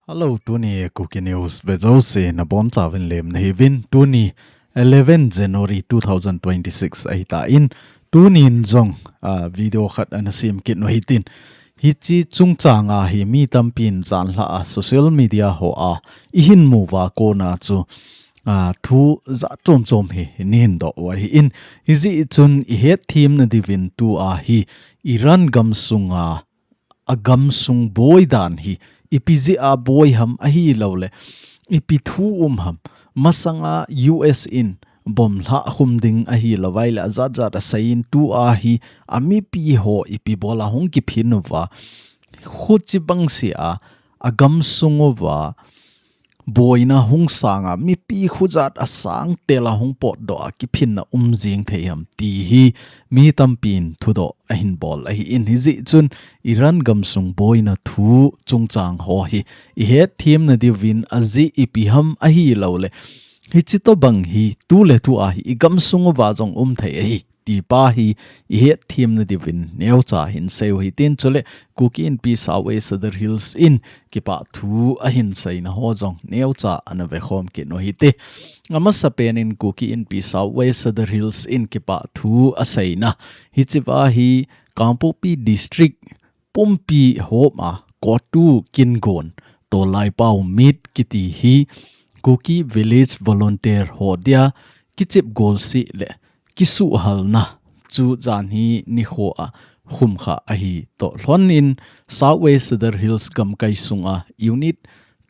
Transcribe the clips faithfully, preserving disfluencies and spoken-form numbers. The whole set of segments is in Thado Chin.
Hello, tuni Kuki News vejouse nabonchauvin lemna hiuvin, tuni eleven January two thousand twenty-six ahitan, tunin jong uh, video khat ana sem kit u hitin. Hiche chungchanga hi mi tampin janlhah a social media hoa ihin muva kona chu uh, thu jat chom chom hi nihin doh u ahin, hijeh chun ihet themna diuvin tua hi Iran gamsunga agamsung boi dan hi ipi jeh a boi ham ahilouleh ipi thu um ham. Masanga U S in bomb lhah khum ding ahilouvai le ajat jat aseiyin tua hi amipi ho ipi bola hung kiphin uva, khuche bangse a agamsung uva boina hung sanga mipi khujat asang tela hung potdoh a kiphinna um jing thei ham ti hi mi tampin thudoh ahin bol ahin, hijeh chun Iran gamsung boina thu chungchang ho hi ihet themna diuvin ajeh ipi ham ahilouleh hiche tobang hi tuletua hi igamsung uva jong um thei ahi tipa hi ihet themna diuvin neocha hin seiu hitin, chule Kuki Inpi South West Sadar Hills in kipah thu ahin seina ho jong neocha ana vekhom kit u hite. Amasapen in Kuki Inpi South West Sadar Hills in kipah thu aseina hichea hi Kangpokpi District pumpi homa Kotu Kingon Tolai Pau Mit kiti hi Kuki Village Volunteer ho dia kichep golseh le kisuhhalna chu janhi nikhoa khumkha ahi toh lhonin South West Sadar Hills gamkai sunga unit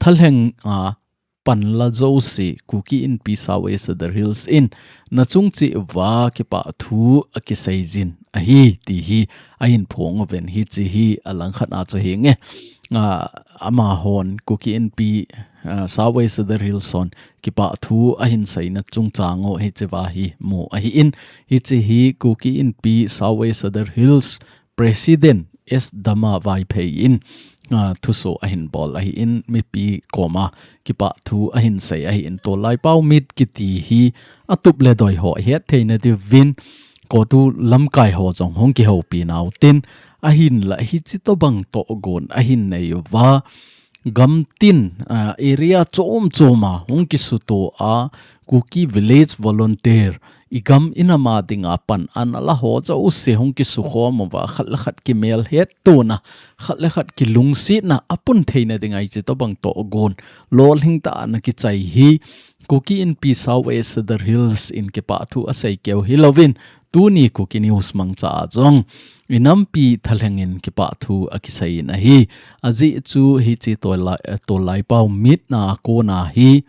thalhenga panla jouse Kuki Inpi South West Sadar Hills in nachung cheh uva kipah thu akiseijin ahi ti hi ahin phong uvin, hiche hi alangkhat a chu hinge. Ah, amahon Kuki Inpi, ah, South West Sadar Hills hon kipah thu ahin seina chungchang u hichea hi mu ahin, hiche hi Kuki Inpi South West Sadar Hills President S Dama Vaiphei in, ah, thuso ahin bol ahin, mipi koma kipah thu ahin sei ahin, Tolai Pau Mit kiti hi atup le doi ho ihet theina diuvin Kotu lamkai ho jong hung kihoupi nau tin, ahinla hiche tobang tohgon ahin nei uva, gamtin, ah, area chom choma hung kisuto a Kuki Village Volunteer igam inam a dinga pan ana la ho jouse hung kisukhom uva, khat le khat kimelhettona, khat le khat kilungsetna apun theina dinga hiche tobang tohgon lolhing tah a ana kichai hi Kuki Inpi South West Sadar Hills in kipah thu asei keu hilouvin, tuni Kuki News mangcha a jong inampi thalhengin kipah thu akiseiyin ahi. Ajeh chu hiche Tolai, Tolai Pau Mit na kona hi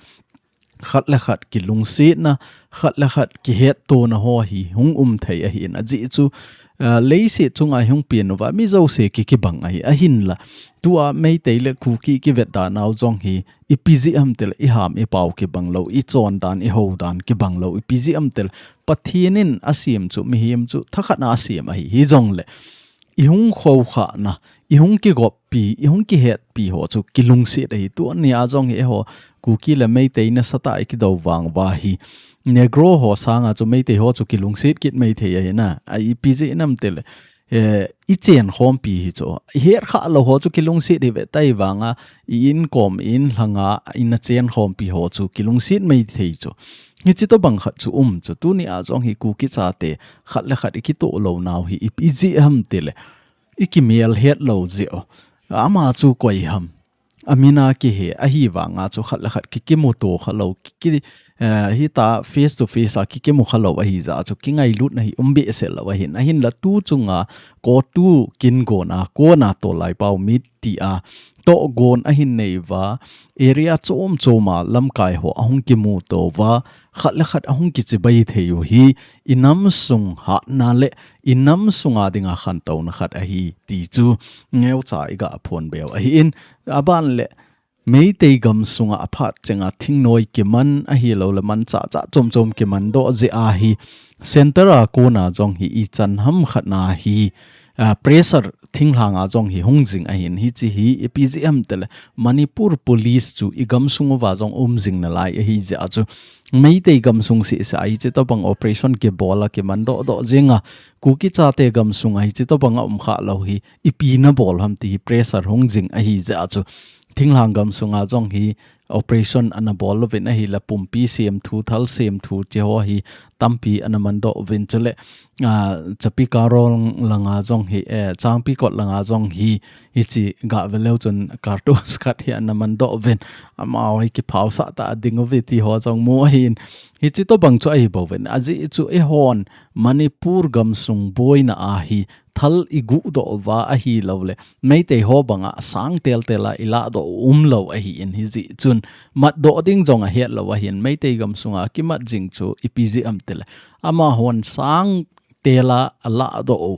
khat le khat kilungsetna, khat le khat kihettona ho hi hung um thei ahin, ajeh chu, ah, leiset chunga hung pen uva mi jouse kikibang ahi, ahinla tua Meitei le Kuki kivetda nau jong hi ipi jeh ham tile iham ipao kibang lou, ichondan ihoudan kibang lou, ipi jeh ham tile Pathen in asem chu, mihem chu thakhat na asem ahi, hijongle ihung khoukhahna, ihung kigoppi, ihung kihetpi ho chu kilungset ahi. Tunia jong hi eiho Kuki le Meitei nasatah a ikidou vang uva hi Negro ho sanga chu Meitei ho chu kilungset kit maithei ahi na. A ipi jeh ham tile, eh, ichen khompi hi chu, ihet khalou ho chu kilungset hi ve tai vanga, i inkom inlhanga ina chen khompi ho chu kilungset maithei chu. Hiche tobang khat chu um chu, tunia jong hi Kuki chate khat le khat ikitoh lou nau hi ipi jeh ham tile ikimelhet lou jeh u. Ama chu koi ham, amin a kihe ahi vanga chu khat le khat kikimuto khalou, ki, ki, eh, hita face to face a kikimu khalou ahi jeh chu kingailutna hi um behseh lou ahin, ahinla tu chunga Kotu Kingon a kona Tolai Pau Mit tia tohgon ahin nei uva, area chom choma lamkai ho ahung kimuto uva, khat le khat ahung kichibai thei u hi inam sung hatna le inam sunga dinga khantouna khat ahi ti chu neocha iga phonbe u ahin, aban le Meitei gamsunga aphat chenga thingnoi kiman ahilouleh manchah chah chom chom kiman doh jeh a hi center a kona jong hi ichan ham khat na hi, ah, pressure thinglhang a jong hi hung jing ahin, hiche hi ipi jeh ham tile Manipur Police chu i gamsung uva jong um jing nalai ahi jeh a chu Meitei gamsung seh seh a hiche tobang operation kibol a kiman doh doh jing a, Kuki chate gamsung a hiche tobang a um kha lou hi ipi na bol ham ti hi pressure hung jing ahi jeh a chu thinglhang gamsung a jong hi operation ana bol uvin ahile pumpi semthu, thal semthu, hiche ho hi tampi ana man doh uvin chule, ah, Chapi Karong langa jong hi, eh, Changpi kot langa jong hi, hiche gah ve leu chun cartridge khat hi ana man doh uvin, amaho hi kiphaosah tah a ding uve ti ho jong mu ahin, hiche tobang chu ahi bou vin. Ajeh chu eihon Manipur gamsung boina a hi thal i guh doh uva ahilou le Meitei ho banga sang tel tel a i lah doh u um lou ahin, hijeh chun mat doh ding jong ahet lou ahin, Meitei gamsunga kimat jing chu ipi jeh ham tile amahon sang tel a alah doh u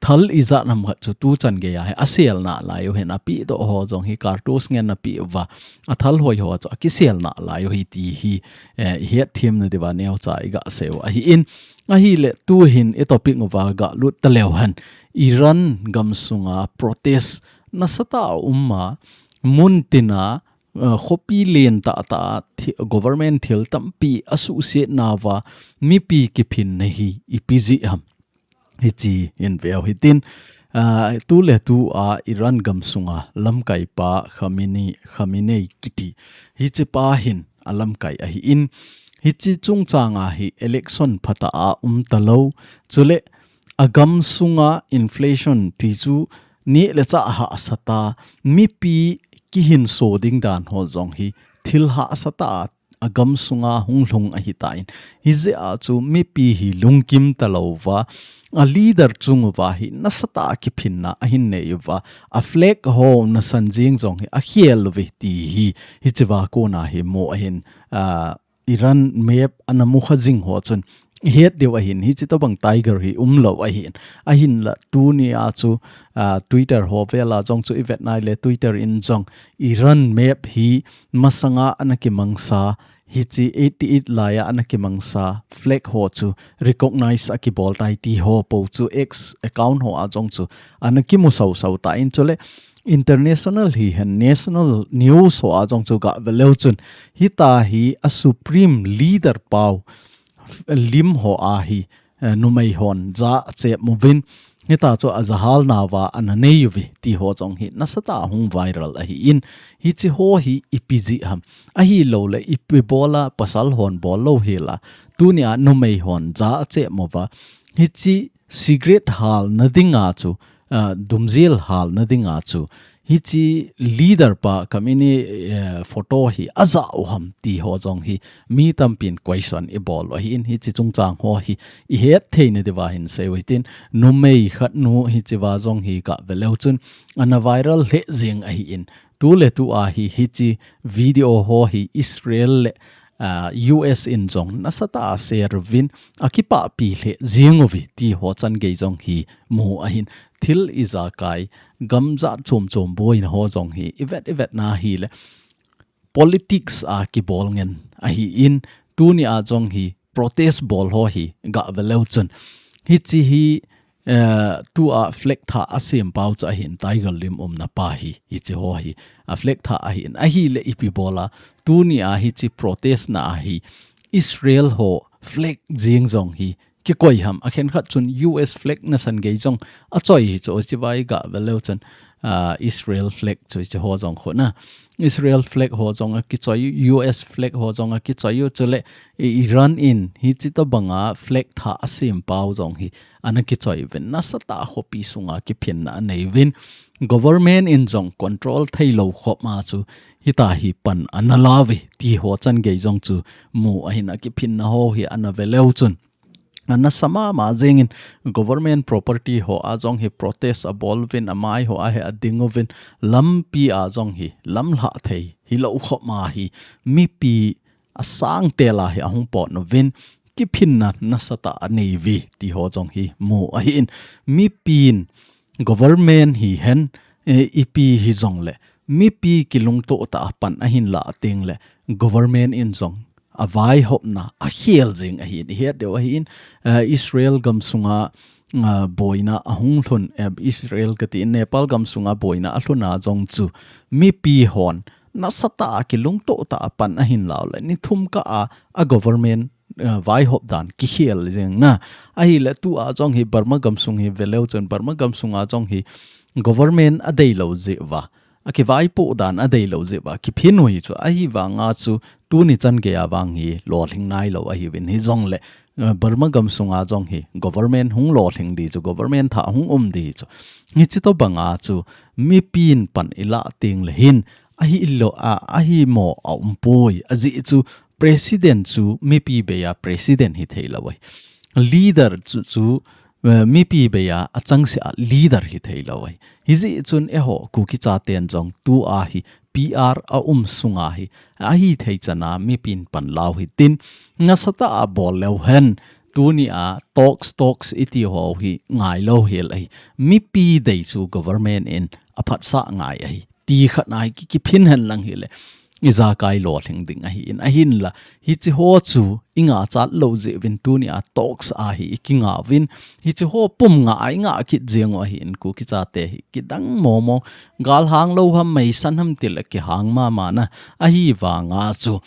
thal ijat ham khat chu tuchan gei a hi asel nalai u hin, api doh ho jong hi cartridge ngen api uva, athal hoi ho chu akisel nalai u hi ti hi, eh, i het them na diuva neocha i gasei u ahin. Ahile tuhin i topic uva galut taleu hen, Iran gamsunga protest nasatah a um a, mun tin a, eh, khopi len tah tah a thi-, government thil tampi asuhset nauva mipi kiphinna hi ipi jeh ham. Hiche in veu hitin, ah, tuletu a Iran gamsunga lamkaipa Khamenei, Khamenei kiti hichepa hin alamkai ahin, hiche chungchanga hi election phatah a um talou, chule agamsunga inflation ti chu neh le chah hahsat a, mipi kihinso ding dan ho jong hi thil hahsatah a agamsunga hung lhung ahitan, hijeh a chu mipi hi lungkim talouva, a leader chung uva hi nasatah a kiphinna ahin nei uva, a flag ho nasan jeng jong hi akhel uve ti hi, hichea kona hi mu ahin, ah, Iran map ana mukha jing ho chun i het diu ahin, hiche tobang tiger hi umlou ahin. Ahinla tunia chu, ah, Twitter ho vela jong chu i vet nai le Twitter in jong Iran map hi masanga ana kimangsa, hiche eighty eight laia ana kimangsa flag ho chu recognize akibol tai ti ho po chu X account hoa jong chu ana kimu sau sau tan, chule international hihen national news hoa jong chu gah ve leu chun hitia hi a supreme leader pau f-, lim hoa hi, eh, numei hon ja achep uvin, hitia chu ajahal nauva ana nei uve ti ho jong hi nasatah a hung viral ahin, hiche ho hi ipi jeh ham, ahilou le ipi bola pasal hon bol lou hela, tunia numei hon ja achep uva, hiche cigarette halna dinga chu, ah, dumjel halna dinga chu hiche leader pa Khamenei, eh, photo hi ajah u ham ti ho jong hi mi tampin question i bol u ahin, hiche chungchang ho hi i het theina diuva hin sei u hitin, numei khat nu hichea jong hi gah ve leu chun ana viral lheh jeng ahin, tuletua hi hiche video ho hi Israel le, ah, U S in jong nasatah a share uvin akipahpi lheh jeng uve ti ho chan gei jong hi mu ahin, thil ijakai gam jat chom chom boina ho jong hi i vet i vet na hile politics a kibol ngen ahin, tunia jong hi protest bol ho hi gah ve leu chun hiche hi, eh, tua flag thah asem pau chu ahin, tiger lim umna pa hi, hiche ho hi a flag thah ahin, ahile ipi bola tunia hiche protest na a hi Israel ho flag jeng jong hi kikoi ham, akhen khat chun U S flag nasan gei jong achoi hi chu, hichea i gah ve leu chun, ah, Israel flag chu hiche ho jong khu na, Israel flag ho jong akichoi u, U S flag ho jong akichoi u, chule I-, Iran in hiche tobanga flag thah asem pau jong hi ana kichoi uvin, nasatah a khopi sunga kiphinna anei uvin, government in jong control thei lou khop ma chu hitia hi pan ana la uve ti ho chan gei jong chu mu ahin, akiphinna ho hi ana ve leu chun ana sa mama jengin, government property hoa jong hi protest abol uvin, amai hoa hi ading uvin, lampia jong hi lamlhah thei hilou khop ma hi mipi asang tela hi ahung pot uvin, kiphinna nasatah a anei uve ti ho jong hi mu ahin, mipin government hihen, eh, ipi hijong le mipi kilungto tah a pan ahin lah teng le government in jong a vaihopna a khel jing ahin, i het deuh ahin, eh, Israel gam sunga, ah, boina a hung hlun, eh, Israel ka ti in Nepal gam sunga boina a hlun a jong chu mipi hon nasatah a kilungtoh tah a pan ahin lau le, ni thum kah a, a government, eh, vaihop dan kikhel jeng na. Ahile tu a jong hi Burma gam sung hi ve leu chun Burma gam sunga jong hi government a dei lo jeh uva, a kivaipoh dan a dei lo jeh uva kiphin u hi chu. Ahivanga chu tuni chan gei a vang hi lolhing nai lo ahiuvin, hijongle, eh, Burma gam sunga jong hi government hung lolhing di chu, government thah hung um di chu. Hichi tobanga chu mipin pan i lah teng le hin, ahi lo a, ahi mo a um poi. Ajeh chu president chu mipi bei a president hi thei lo ahi. Leader chu, chu, eh, mipi bei a, a changse a leader hi thei lo ahi. Hijeh chun eiho Kuki chaten jong tu a hi P R a um sunga hi, ahi thei chana mipin pan lau hitin, nasatah a bol leu hen, tuni a talks, talks i ti ho hi ngai lo hel ahi. Mipi dei chu government in a phatsah ngai ahi ti khat nai ki, kiphin hen lang hile, ijakai lolhing ding ahin, ahinla, hichi ho chu i ngah chat lo jeh uvin tuni a talks a hi i kingah uvin, hichi ho pum ngah a i ngah kit jeng u ahin, Kuki chate hi kidang momo, galhang lo ham, meisan ham tile kihang mama na, ahivanga chu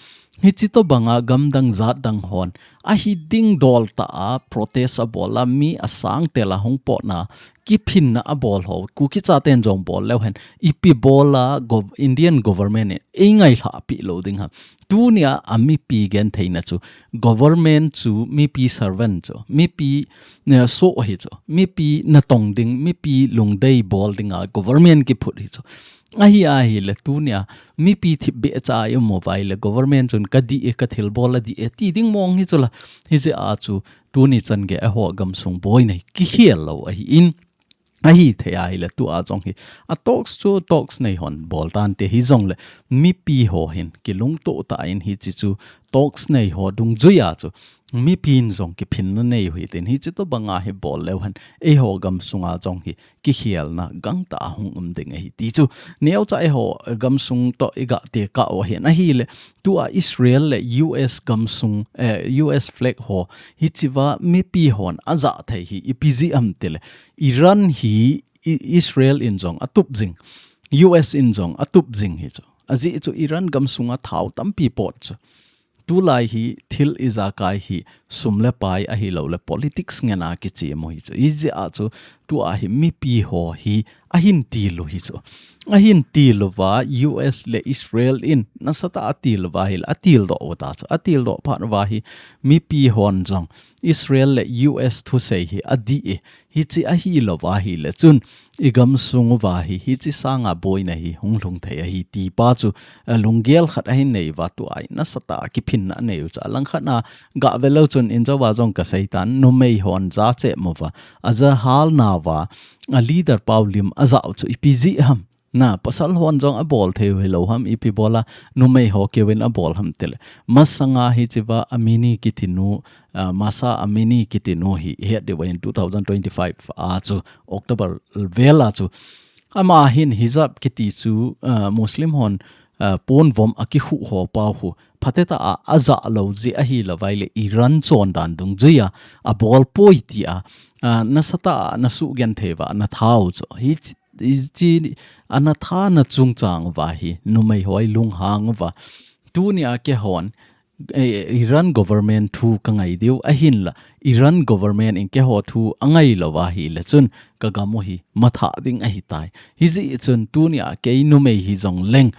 hichi tobanga gamdang jatdang hon ahi ding dol tah a protest a bol a, mi a sang tel a hung potna, kiphinna a bol ho, Kuki chaten jong bol leu hen, ipi bol a gov-, Indian government in ei ngailhah pi lo ding ham. Tuni a, a mipi gentheina chu, government chu mipi servant chu, mipi, eh, soh hi chu, mipi natong ding, mipi lungdei bol ding a government kiphut hi chu. Ahi, ahile tuni a mipi thipbeh cha a i um uva ahile government chun ka dih e, ka thilbol a dih e ti ding mong hi chu la. Hijeh a chu tuni chan gei a eiho gam sung boina hi kikhel lo ahin, ahi thei ahile tu a jong hi a talks chu talks nei hon bol tante, hijongle mipi ho hin kilungtoh tah in hichi chu talks nei ho dungjui a chu mipin jong kiphinna nei u hitin, hichi tobanga hi bol leu hen eiho gam sunga jong hi kikhelna gangtah a hung um ding ahi ti chu. Neocha eiho gam sung toh i gah tekah u ahin, ahile tu a Israel le U S gam sung, eh, U S flag ho hichi va mipi hon a jah thei hi ipi jeh ham tile, Iran hi I-, Israel in jong a tup jing, U S in jong a tup jing hi chu. Ajeh chu Iran gam sunga thao tampi pot chu. Tulai hi thil ijakai hi sum le pai ahi lo le politics ngen a kichem u hi chu. Hijeh a chu tu a hi mipi ho hi ahin til u hi chu. Ahin til uva U S le Israel in nasatah a til uva ahile a tildoh u ta chu. A tildoh phat uva hi mipi hon jong Israel le U S thusei hi a dih e. Hichi ahi lo va ahile chun, i gam sung uva hi, hichi sanga boina hi hung lhung thei ahi ti pa chu, a lunggel khat ahin nei uva, tu a hi nasatah a kiphinna a nei u chu. A langkhat na gah ve leu chun, in jouva jong ka sei tan, numei hon ja cheh mo va, a ja hal nauva, a leader pau lim a ja u chu ipi jeh ham. Na, pasal hon jong a bol thei u hi lo ham, ipi bol a, numei ho keu in a bol ham tile. Masanga hichi va Amini kiti nu, ah, Mahsa Amini kiti nu hi, i het diu va in two thousand twenty-five a chu, October vel a chu. Ama hin hijab kiti chu, ah, Muslim hon, ah, pon vom a kikhu ho pau khu. Phatetah a, a ja lo jeh ahi lo va ahile Iran chondan dungjui a, a bol poi ti a, ah, nasatah a, na sugenthei uva, na thau chu. Hichi, hichi, a na tha na chungchang uva hi, numei ho a i lunghang uva. Tuni a keihon, eh, Iran government thu ka ngai diu, ahinla, Iran government in keiho thu a ngai lo va ahile chun, ka gam u hi, matha ding ahi tai. Hijeh chun tuni a kei numei hi jong leng,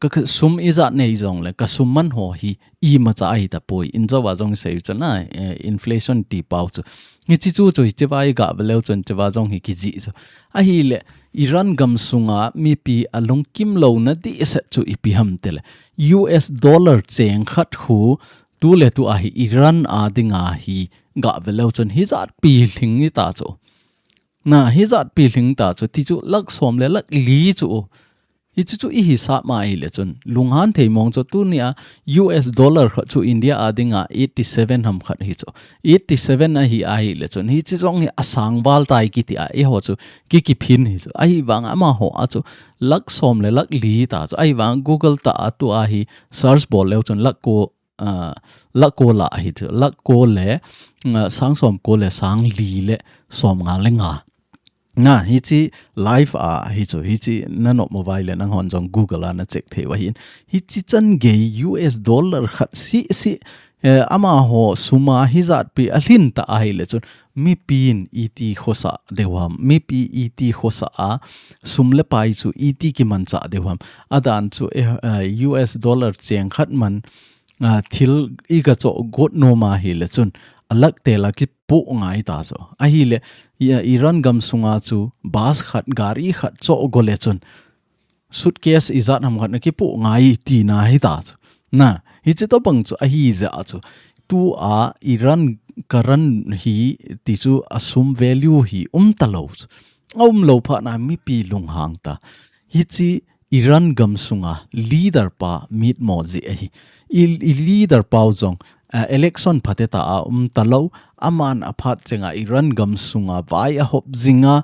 ka, ka sum ijat nei jong le, ka sum man ho hi, imacha ahi tapoi. In jouva jong i sei u chu na, eh, inflation ti pau chu. Hichi chu chu, hichi va i gah ve leu chun, hichi va jong hi kijih chu. Ahile, Iran gam sunga mipi a lungkim lo na dehset chu ipi ham tile. U S dollar cheng khat khu, tu le tu a hi Iran a dinga hi gah ve leu chun hijat pi lhing ni ta chu. Na, hijat pi lhing ta chu, ti chu lakh som le lakh li chu. Hichi chu i hisap ma ahile chun, lunghan thei mong chu tuni a U S dollar khat chu India a dinga eighty seven ham khat hi chu. Eighty seven ahi ahile chun, hichi jong hi a sang val tai kiti a, eiho chu ki kiphin hi chu. Ahivang amaho a chu lakh som le lakh li ta chu. Ahivang Google tah a tu a hi search bol leu chun lakh ko uh, lakh ko la ahi chu, lakh ko le, uh, sang som ko le sang li le som nga le nga. Na, hichi live a, hichu, hichi na nop mo vai le nang hon jong Google a na check thei u ahin. Hichi chan gei U S dollar khat si si, eh, ama ho sum a hijat pi a lhin ta ahi le chun, mipin iti khosa deuham, mipi iti khosa a, sum le pai chu iti kiman cha deuham. Adan chu, eh, eh, U S dollar cheng khat man, ah, thil i ka cho got no ma hi le chun, a lakh te la kipu ngai ta chu. Ahi le, i-, Iran gam sunga chu, bus khat, gari khat cho go le chun, suitcase ijat ham khat na kipu ngai tina hi ta chu. Na, hichi to bang chu ahi ja chu. Tu a Iran current hi ti chu a sum value hi um ta lo chu. A um lo pha na mipi lunghang ta. Hichi Iran gam sunga leader pa mit mo ji ahi. I, i leader pau jong, ah, election phate ta a um ta lo. Aman a phat chenga Iran gam sunga vai a hop jinga,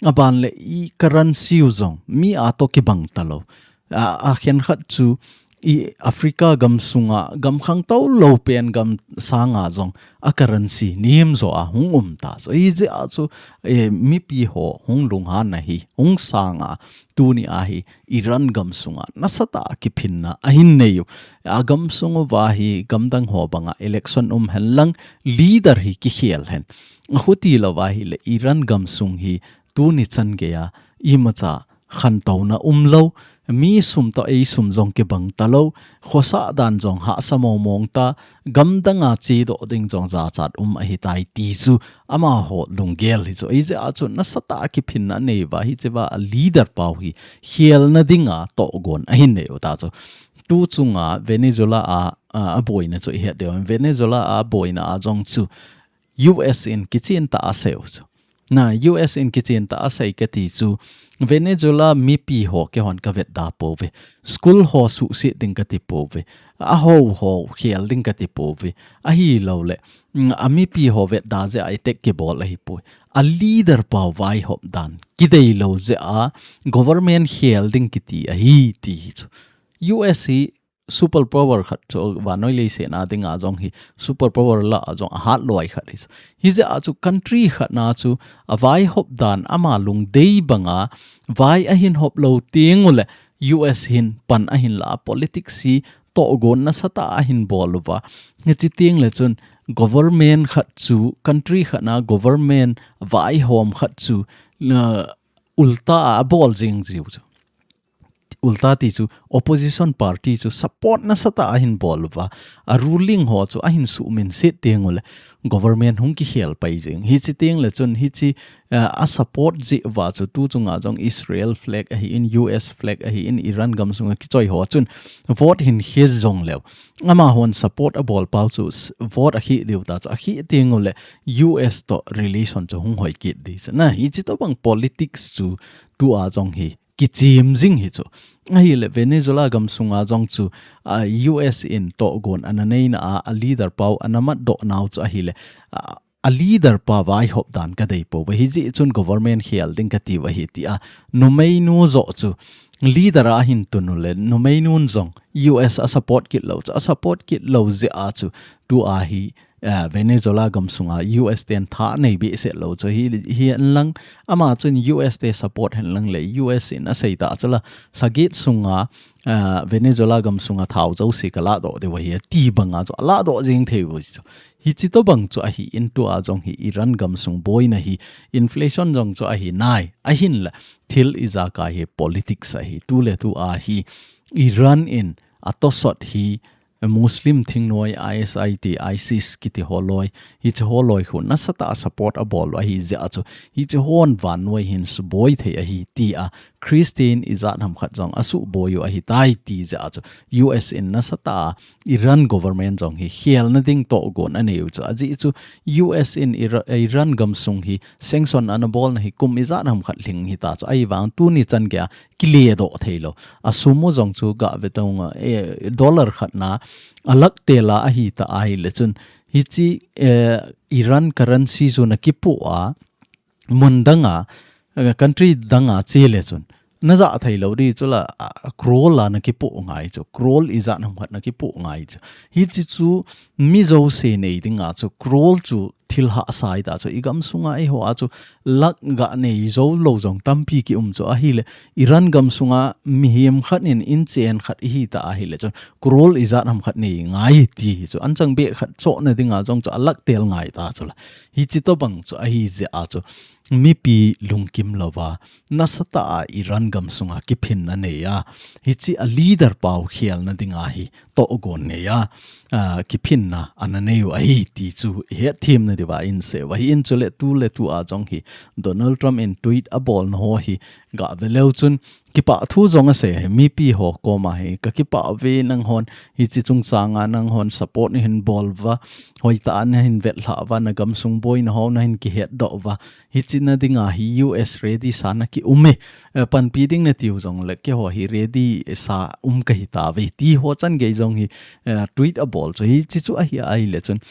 aban le i currency u jong mi a to kibang ta lo. A, a khen khat chu i Africa gam sunga gam khang to lo pen gam sanga jong a currency nim zo a hung um ta. So i je a chu, eh, mipi ho hung lunghan na hi, hung sanga tuni a hi Iran gam sunga nasata kiphinna ahin nei u. A gam sung uva hi gamdang ho banga election um hen lang leader hi kikhel hen. A khuti lo va hi le Iran gam sung hi tuni chan gei a imacha khantouna um lo, mi sum to ei sum jong kibang ta lo, khosa dan jong hahsa mong mong ta, gamdang a chi do ding jong jachat um ahi tai ti chu ama ho lunggel hi chu. Ei je a chu nasata kiphinna nei va hi che va a leader pau hi khial na ding a to gon ahin nei u ta chu. Tu chunga Venezuela a, a, a boina chu i het deu. Venezuela a boina a jong chu U S in kichin ta a seu chu. Na, U S in kichin ta a sei ka ti chu, Venezuela mipi ho kei hon ka vet da po ve. School ho suhset ding ka ti po ve. A ho ho khial ding ka ti po ve. Ahi lo le, mm, a mipi ho vet da je a i tek kibol ahi poi. A leader pau vai hop dan. Kidei lo je a government khial ding kiti ahi ti hi chu. U S hi super power khat chu, vannoi leiset na dinga jong hi super power la a jong a hat loi khat hi chu. Hi je a chu country khat na chu a vai hop dan ama lungdei banga vai a hin hop lo ting u le U S hin pan a hin la a politics hi to gon nasata a hin bol uva. Nge chi ting le chun government khat chu country khat na government vai hom khat chu, uh, ulta a bol jing jiu chu. Ulta ti chu opposition party chu support nasata a hin bol uva. A ruling ho chu a hin suhmin set ting u le government hung kikhel pai jing. Hi chi ting le chun hi chi, eh, a support ji uva chu tu chunga jong Israel flag ahi in, U S flag ahi in, Iran gam sunga kichoi ho chun vote hin khi jong leu. Ama hon support a bol pau chu s-, vote a khi diu ta chu a khi ting u le U S to relation chu hung hoi kit di chu. Na hi chi to bang politics chu tu a jong hi kichim jing hi chu. Ahi le Venezuela gam sunga jong chu, a, U S in to gon ana nei na a, a leader pau ana mat do nau chu ahi le, a, a leader pa vai hop dan ka dei po ve hi ji chun government khial ding ka ti ve hi ti a. Numei nu jo chu leader a hin tun u le numei nun jong U S a support kit lo chu, a support kit lo je a chu tu a hi eh, Venezuela gam sunga U S ten tha nei behseh lo chu hi, hi hen lang ama chun U S te support hen lang le U S in a sei ta chu la lhagit sunga, eh, Venezuela gam sunga thau jouse ka la do de ve hi ti banga chu a la do jing thei ve chu. Hi chi to bang chu ahi in tu a jong hi Iran gam sung boina hi inflation jong chu ahi nai ahin la thil i ja ka hi politics ahi tu le tu a hi Iran in a to sot hi Muslim thingnoi I S I ti, ISIS kiti holoi, hiche holoi khu nasatah a support abol u ahi jeh a chu, hiche hon vannoi hin suboi thei ahi tia, Christian ijat ham khat jong asuboi u ahitai ti jeh a chu, U S in nasatah a Iran government jong hi khelna ding tohgon anei u chu, ajeh chu U S in Ira-, Iran gamsung hi sanction ana bolna hi kum ijat ham khat lhing hita chu, ahivang tuni chan geiya kile doh theilou. A sum u jong chu gah ve tong a, eh, dollar khat na a lakh tel a ahita ahile chun, hiche, eh, Iran currency chu na kipoh a, mun dang a, eh, country dang a chele chun, na ja thei lou di chu la, a, crore la na kipoh ngai chu, crore ijat ham khat na kipoh ngai chu. Hichi chu mi jouse nei dinga chu crore chu thil hahsa ahi ta chu, i gam sunga eiho a chu lakh ga nei jou lou jong tampi ki um chu ahile, Iran gam sunga mihem khat in inchen khat ihi ta ahile chun crore ijat ham khat nei ngai ti hi chu, anchang beh khat chohna dinga jong chu a lakh tel ngai ta chu la. Hichi tobang chu ahi jeh a chu mipi lungkim louva, nasatah a Iran gam sunga kiphinna nei a, hichi a leader pau khelna dinga hi tohgon nei a, a, kiphinna ana nei u ahi ti chu i hetthem na diuva i sei u ahi. In chule tu le tu a jong hi Donald Trump in tweet a bolna ho hi ga ve leu chun kipah thu jong asei ahi, mipi ho koma hi ka kipah uve, nanghon hichi chungchanga nanghon support na hin bol uva, hoitah a na hin vetlhah uva, na gam sung boina ho na hin kihetdoh uva, hichi na dinga hi U S ready sa na ki um e. Eh, panpi ding na tiu jong le keiho hi ready sa um ka hi tauve ti ho chan gei jong hi, eh, tweet a bol chu hichi chu ahi ahile chun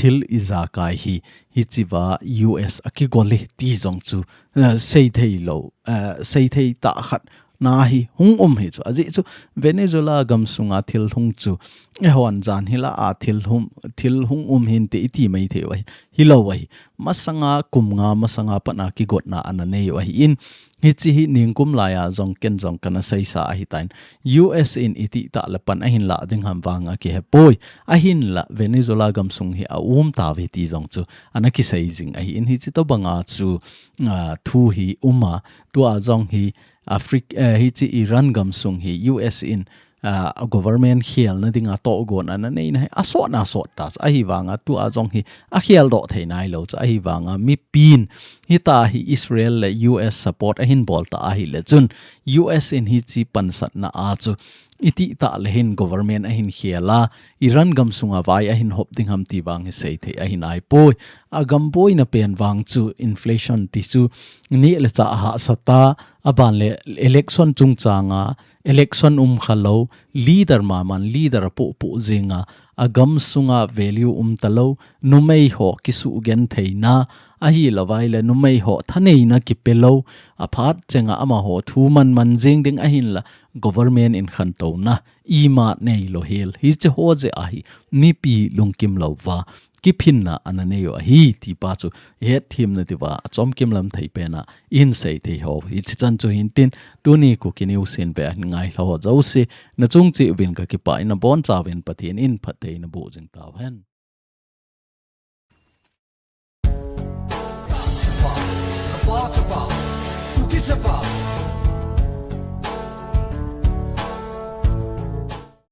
thil ijakai hi, hichi va U S a kigol e ti jong chu, eh, sei thei lou, eh, sei thei tah khat na hi hung um hi chu. Ajeh chu Venezuela gam sunga thil hung chu, eihon jan hila a thil hung, thil hung um hinte iti mai thei u ahi, hilou ahi. Masanga kum nga masanga pat a kigotna ana nei u ahi in, hichi hi ningkum laiya jong ken jong kana seisa ahi tan. U S in itih tah le pan ahin lah ding ham vang a kihe poi. Ahinla Venezuela gam sung hi a um tauve ti jong chu ana kisei jing ahi in, hichi tobanga chu, a, thu hi um a, tua jong hi Afri-, eh, hichi Iran gam sung hi U S in, a, government khelna dinga tohgon ana neina hi asot na sot ta chu, ahivanga tua jong hi akheldoh thei nailou chu, ahivanga mipin hitia hi Israel le U S support ahin bol ta ahile chun U S in hichi pansatna a chu itih tah le hin government ahin khel a, Iran gam sunga vai ahin hop ding ham ti vang hi sei thei ahi nai poi. A gam boina pen vang chu inflation ti chu neh le chah a hahsa ta, aban le election chungchanga election um kha lou, leader maman leader a poh poh jinga, a gam sunga value um talou, numei ho kisuh gentheina, ahilou vai le numei ho thaneina kipe lou, aphat chenga amaho thu man man jing ding ahinla government in khantouna ima neilou hel. Hichi ho jeh a hi mipi lungkim louva kiphinna ana nei u ahi ti pa chu i hetthem na diuva achomkim lam thei pen a i hin sei thei u. Hichi chan chu hin tin, tuni Kuki News hin ve a hin ngailha ho jouse, na chung cheh uvin ka kipah in, na bonchauvin Pathen in phattheina boh jing tauhen.